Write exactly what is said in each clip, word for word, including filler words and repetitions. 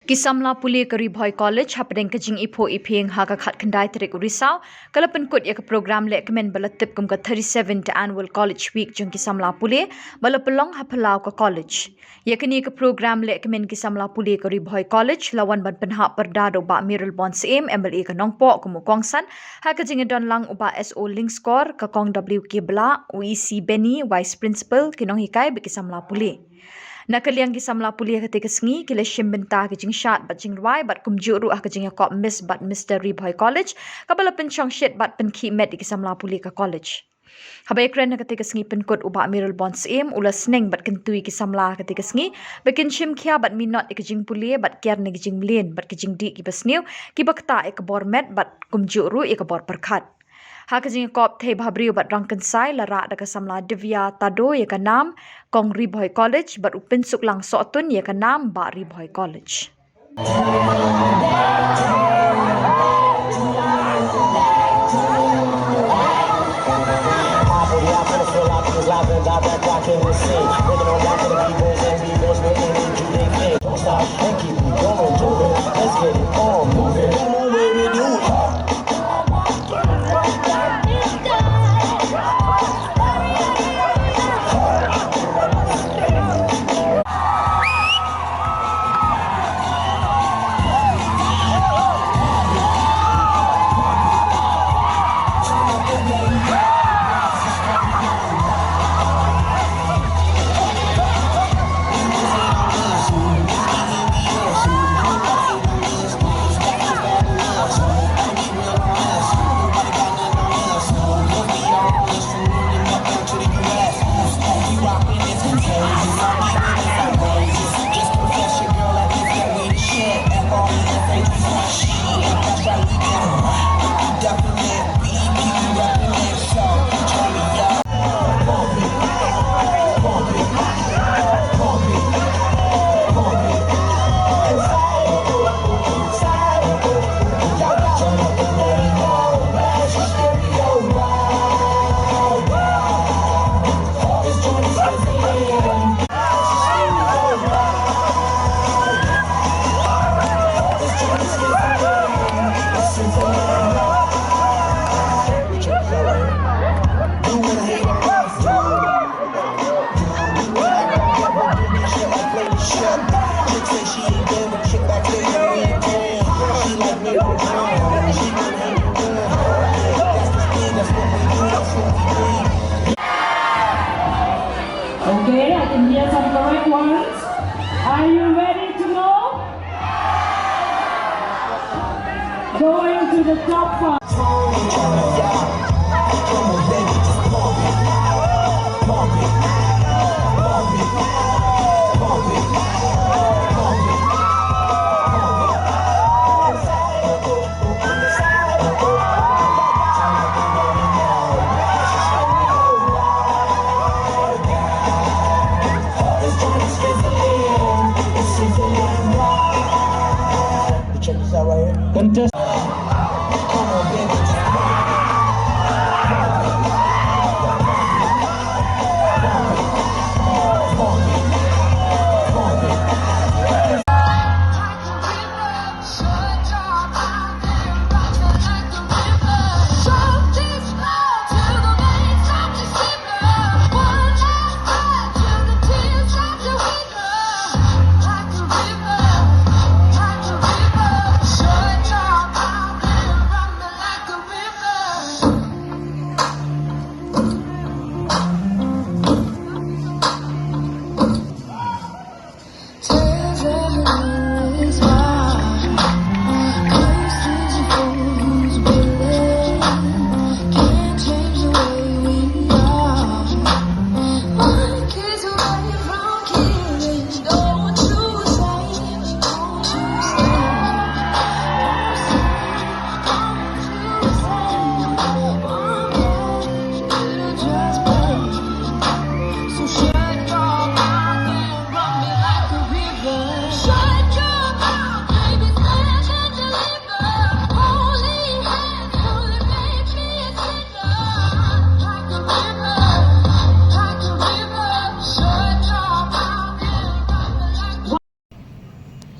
Ki samla pule ka Ri Bhoi College hapdeng ka jingiphuh iphieng ha ka khatkhyndai tarik u Risaw ka la pynkut ïa ka program lehkmen ba la tip kum ka thirty-seventh Annual College Week jong ki samla pule ba la pynlong ha phyllaw ka college. Ïa kane ka program lehkmen ki samla pule ka Ri Bhoi College la wan ban pynhap pyrda da u Bah Mayralborn Syiem, M L A ka Nongpoh, kum u kongsan ha ka jingïadon lang u Bah S O Lyngskor, ka Kong W K Blah, u E C Benny, Vice Principal, ki nonghikai bad ki samla pule. Na ka liang ki samla pule ha katei ka sngi ki la shim bynta ki jingshad bad jingrwai bad kumjuh ruh ha ka jingïakop Miss bad Mister Ri Bhoi College kaba la pynshong shit bad pynkhih met ïa ki samla pule ka college. Haba ïakren ha katei ka sngi pynkut u Bah Mayralborn Syiem u la sneng bad kyntu ïa ki samla ha katei ka sngi ba kin shim khia bad minot ïa ka jingpule bad kiar na ki jingmlien bad ki jingdih kiba sniew kiba ktah ïa ka bor met bad kumjuh ruh ïa ka bor pyrkhat. Ha ka jingïakop thei bhabriew bad rangkynsai la rah da ka samla Divya Tado ïa ka nam Kong Ri Bhoi College bad u Pynsuklang Sohtun ïa ka nam Bah Ri Bhoi College. Okay, I can hear some correct ones. Are you ready to go? Going to the top five. Contest.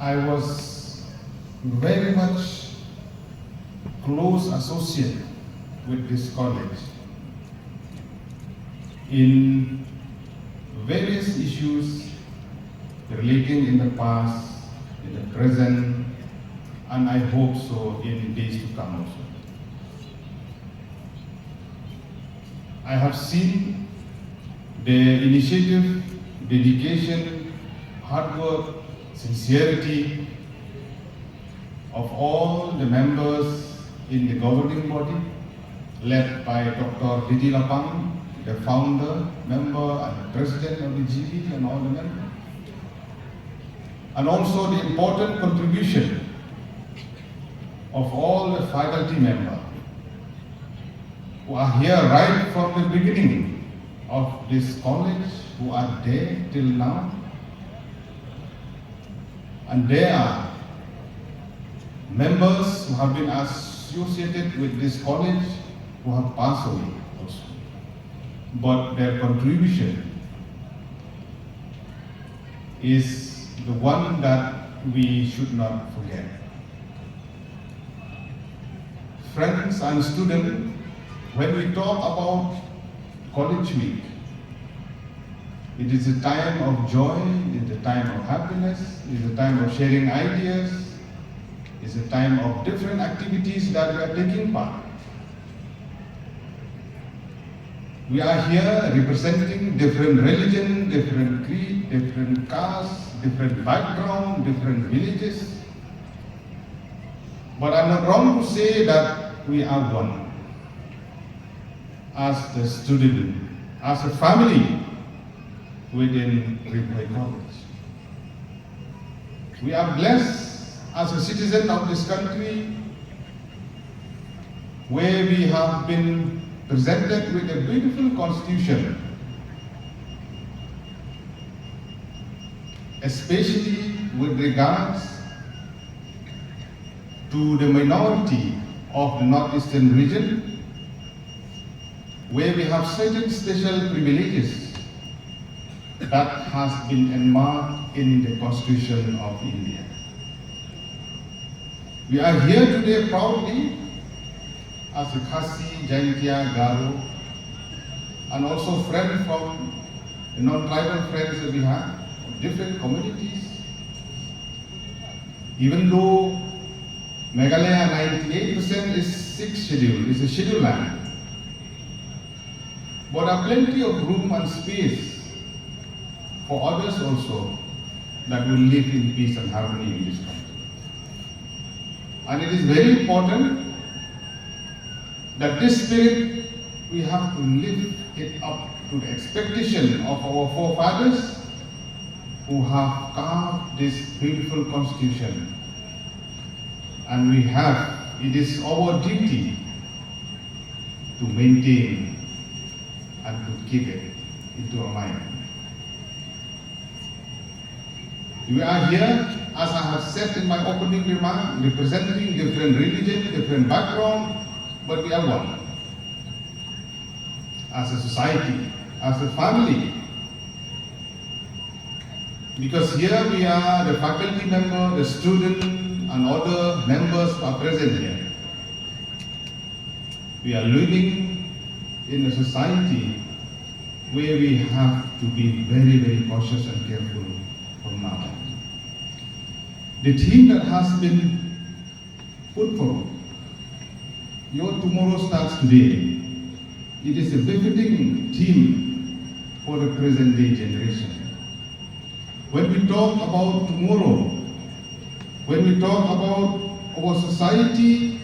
I was very much close associate with this college in various issues relating in the past, in the present, and I hope so in days to come also. I have seen the initiative, dedication, hard work, sincerity of all the members in the governing body, led by Doctor Didi Lapang, the founder, member, and the president of the G B, and all the members. And also the important contribution of all the faculty members who are here right from the beginning of this college, who are there till now. And there are members who have been associated with this college who have passed away also. But their contribution is the one that we should not forget. Friends and students, when we talk about College Week, it is a time of joy, it is a time of happiness, it is a time of sharing ideas, it's a time of different activities that we are taking part. We are here representing different religion, different creed, different caste, different background, different villages. But I'm not wrong to say that we are one as the student, as a family within Ri Bhoi College. We are blessed as a citizen of this country where we have been presented with a beautiful constitution, especially with regards to the minority of the northeastern region, where we have certain special privileges that has been enmarked in the Constitution of India. We are here today proudly as a Khasi, Jaintia, Garo, and also friends from the non-tribal friends that we have, of different communities. Even though Meghalaya ninety-eight percent is sixth schedule, is a scheduled land, but are plenty of room and space for others also that will live in peace and harmony in this country. And it is very important that this spirit, we have to lift it up to the expectation of our forefathers who have carved this beautiful constitution. And we have, it is our duty to maintain and to keep it into our mind. We are here, as I have said in my opening remark, representing different religion, different background, but we are one. As a society, as a family, because here we are the faculty member, the student, and other members are present here. We are living in a society where we have to be very, very cautious and careful from now on. The theme that has been put forward, "Your tomorrow starts today." It is a befitting theme for the present day generation. When we talk about tomorrow, when we talk about our society,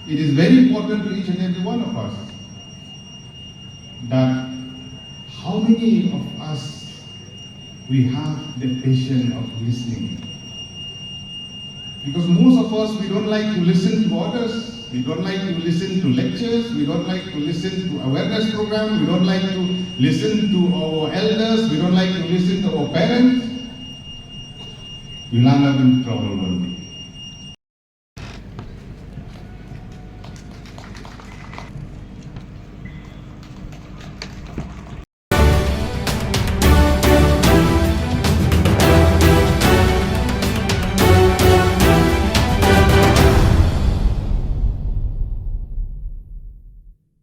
it is very important to each and every one of us that how many of us we have the patience of listening. Because most of us, we don't like to listen to others. We don't like to listen to lectures. We don't like to listen to awareness program. We don't like to listen to our elders. We don't like to listen to our parents. We'll end up in trouble one day.